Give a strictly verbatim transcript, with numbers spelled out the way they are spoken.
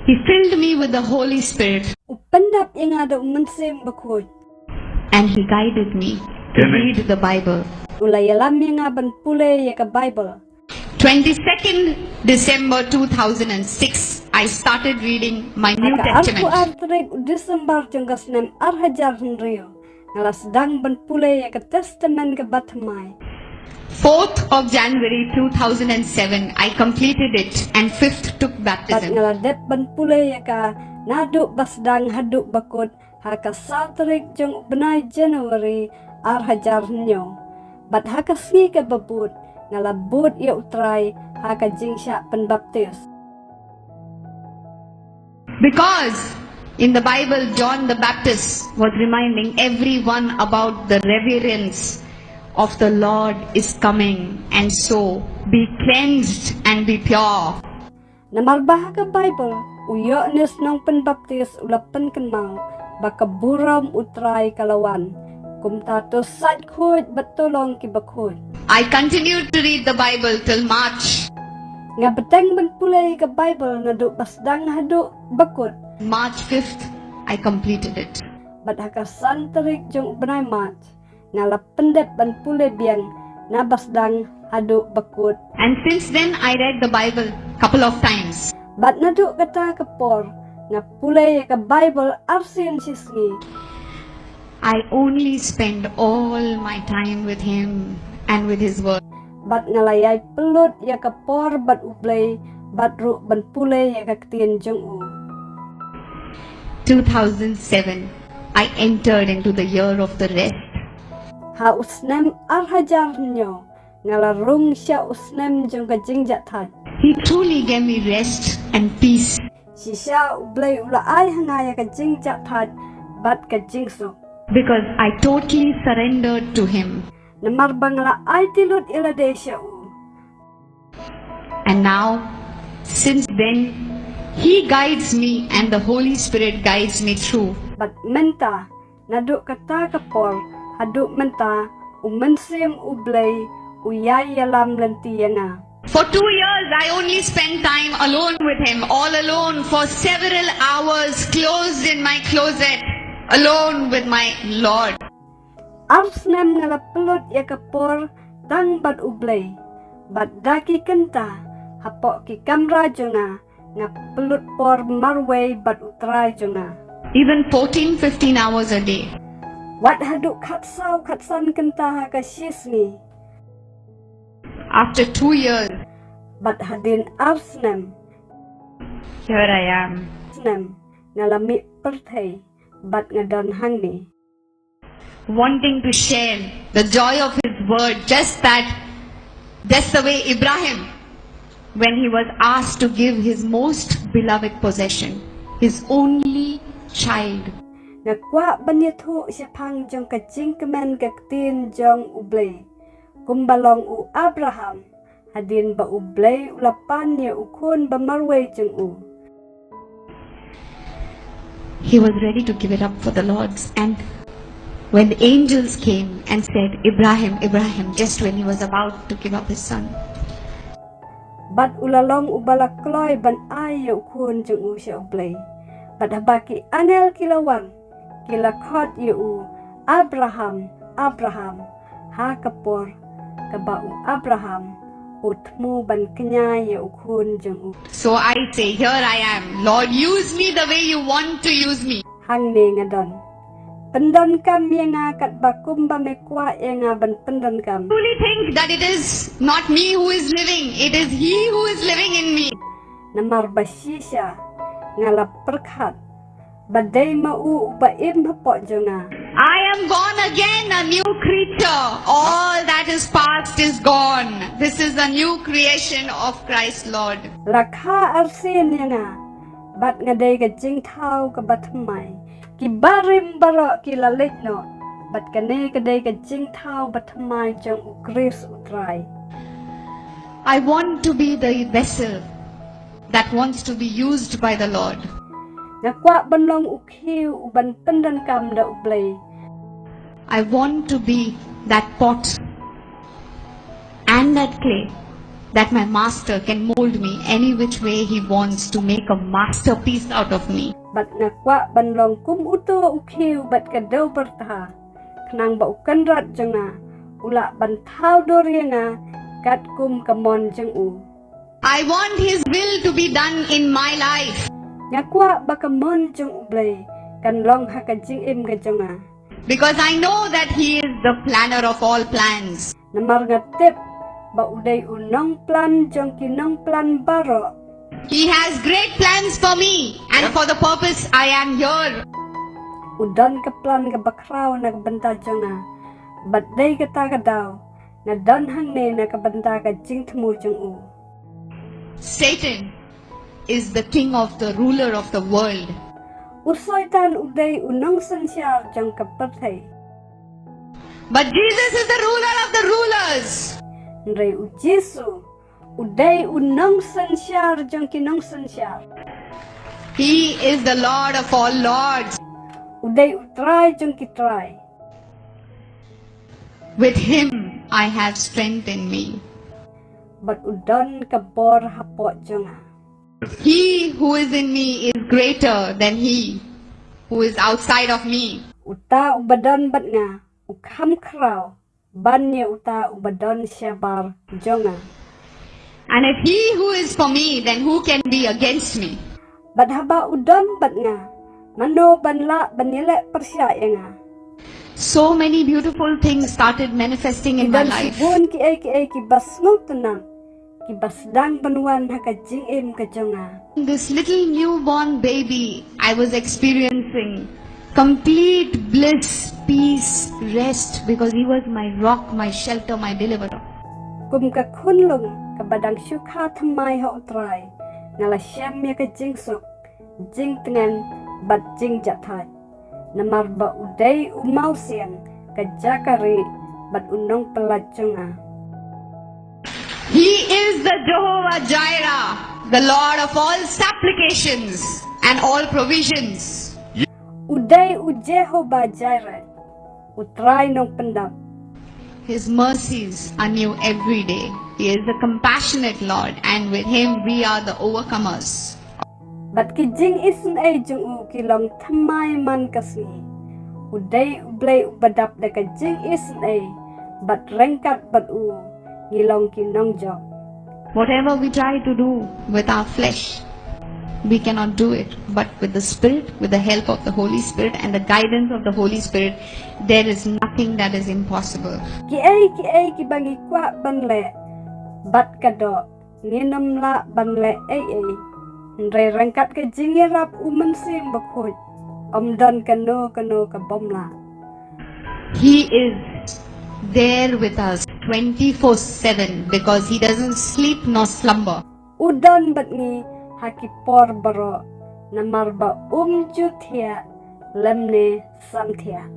He filled me with the Holy Spirit. U pyndap ïa nga da u Mynsiem Bakhuid. And he guided me to Amen. Read the Bible. U la ïalam ïa nga ban pule ïa ka Bible. Twenty-second December two thousand and six, I started reading my New Testament. Ha ka arphew ar tarik u December jong ka snem ar hajar hynriew, nga la sdang ban pule ïa ka Testament ka bathymmai. Fourth of January two thousand and seven, I completed it and fifth took baptism. Bad nga la dep ban pule ïa ka naduh ba sdang haduh ba kut ha ka saw tarik jong u bnai January ar hajar hynñiew. Bad ha ka sngi ka ba bud nga la bud ïa u Trai ha ka jingshah pynbaptis. Because in the Bible, John the Baptist was reminding everyone about the reverence of the Lord is coming, and so be cleansed and be pure. Namar ba ha ka Bible, u Ïoannis Nongpynbaptis u la pynkynmaw ba ka burom u Trai ka la wan. Kumta to sait khuid bad to long ki ba khuid. I continued to read the Bible till March. Nga bteng ban pule ka Bible naduh ba sdang haduh ba kut. March fifth, I completed it. Bad ha ka san tarik jong u bnai March, nga la pyndep ban pule biang na ba sdang haduh ba kut. And since then, I read the Bible couple of times. Bad naduh kata ka por, nga pule ïa ka Bible arsien shi sngi. I only spend all my time with him and with his word. Bad nga la ïai pynlut ïa ka por bad u Blei, bad ruh ban pule ïa ka ktien jong u. Two thousand seven, I entered into the year of the rest. Ha u snem ar hajar hynñiew, nga la rung sha u snem jong ka jingjahthait. He truly gave me rest and peace. Shisha u Blei u la ai ha nga ïa ka jingjahthait bad ka jingsuk. Because I totally surrendered to him. Namar ba nga la aiti lut ïa lade sha u. And now, since then, he guides me and the Holy Spirit guides me through. Bad mynta, naduh kata ka por haduh mynta, u Mynsiem u Blei u ïai ïalam lynti ïa nga. For two years, I only spent time alone with him, all alone for several hours, closed in my closet, alone with my Lord. Ar snem nga la pynlut ïa ka por tang bad u Blei, bad da ki kynta hapoh ki kamra jong nga, nga pynlut por marwei bad u Trai jong nga. Even fourteen, fifteen hours a day. Wat haduh khatsaw khatsan kynta ha ka shi sngi. After two years, bad hadien ar snem, here I am. Snem, nga la mih pyrthei, bad nga don hangne. Wanting to share the joy of his word, just that, just the way Ibrahim, when he was asked to give his most beloved possession, his only child. Nga kwah ban ïathuh shaphang jong ka jingkmen ka ktien jong u Blei. Kumba long u Abraham, hadien ba u Blei u la pan ïa u khun ba marwei jong u. He was ready to give it up for the Lord's. And when the angels came and said, "Ibrahim, Ibrahim," just when he was about to give up his son. Bad u la long uba la kloi ban ai ïa u khun jong u sha u Blei. Bad haba ki angel ki la wan, ki la khot ïa u, "Abraham, Abraham." Ha ka por kaba u Abraham u thmu ban kñia ïa u khun jong u. So I say, "Here I am. Lord, use me the way you want to use me." Hangne nga don. Pyndonkam ïa nga katba kumba me kwah ïa nga ban pyndonkam. Truly think that it is not me who is living, it is he who is living in me. Namar ba shisha nga la pyrkhat ba dei ma u uba im hapoh jong nga. I am born again, a new creature. All that is past is gone. This is the new creation of Christ Lord. La kha arsien ïa nga, bad nga dei ka jingthaw kaba thymmai. Ki barim baroh ki la leit noh, bad kane ka dei ka jingthaw bathymmai jong u Khrist u Trai. I want to be the vessel that wants to be used by the Lord. Nga kwah ban long u khiew uban pyndonkam da u Blei. I want to be that pot and that clay that my master can mold me any which way he wants to make a masterpiece out of me. Bad nga kwah ban long kum uto u khiew bad ka dew byrtha, khnang ba u kynrad jong nga u lah ban thaw dur ïa nga katkum ka mon jong u. I want his will to be done in my life. Nga kwah ba ka mon jong U Blei kan long ha ka jingim ka jong nga. Because I know that he is the planner of all plans. Namar nga tip ba u dei u nongplan jong ki nongplan baroh. He has great plans for me and for the purpose I am here. U don ka plan kaba khraw na ka bynta jong nga. Bad dei kata ka daw nga don hangne na ka bynta ka jingthmu jong u. Satan is the king of the ruler of the world. U Soitan u dei u nongsynshar jong ka pyrthei. But Jesus is the ruler of the rulers. Hynrei u Jisu u dei u nongsynshar jong ki nongsynshar. He is the Lord of all lords. U dei u Trai jong ki trai. With him I have strength in me. Bad u don ka bor hapoh jong nga. He who is in me is greater than he who is outside of me. Uta uba don bad nga u kham khraw ban ïa uta uba don shabar jong nga. And if he who is for me, then who can be against me? Bad haba u don bad nga, mano ban lah ban ïaleh pyrshah ïa nga? So many beautiful things started manifesting in my life. Ki don shibun kiei kiei kiba sngewtynnat kiba sdang ban wan ha ka jingim ka jong nga. This little newborn baby, I was experiencing complete bliss, peace, rest, because he was my rock, my shelter, my deliverer. Kum ka khunlung kaba dang shu kha thymmai ha U Trai, nga la shem ïa ka jingsuk, jingtngen bad jingjahthait. Namar ba u dei u mawsiang, ka jaka rieh bad u nongpynlait jong nga. He is the Jehovah Jireh, the Lord of all supplications and all provisions. U dei u Jehovah Jireh, u Trai nongpyndap. His mercies are new every day. He is the compassionate Lord, and with him we are the overcomers. Bad ki jingisynei jong u ki long thymmai man ka sngi. U dei U Blei uba dap da ka jingisynei, bad ryngkat bad u ngi long ki nongjop. Whatever we try to do with our flesh, we cannot do it. But with the Spirit, with the help of the Holy Spirit and the guidance of the Holy Spirit, there is nothing that is impossible. Kiei kiei kiba ngi kwah ban leh bad ka doh, ngin ym lah ban leh ei ei. Hynrei ryngkat ka jingïarap U Mynsiem Bakhuid, ym don kano kano ka bym lah. He is there with us twenty-four seven because he doesn't sleep nor slumber. U don bad ngi ha ki por baroh, namar ba um ju thiah lymne samthiah.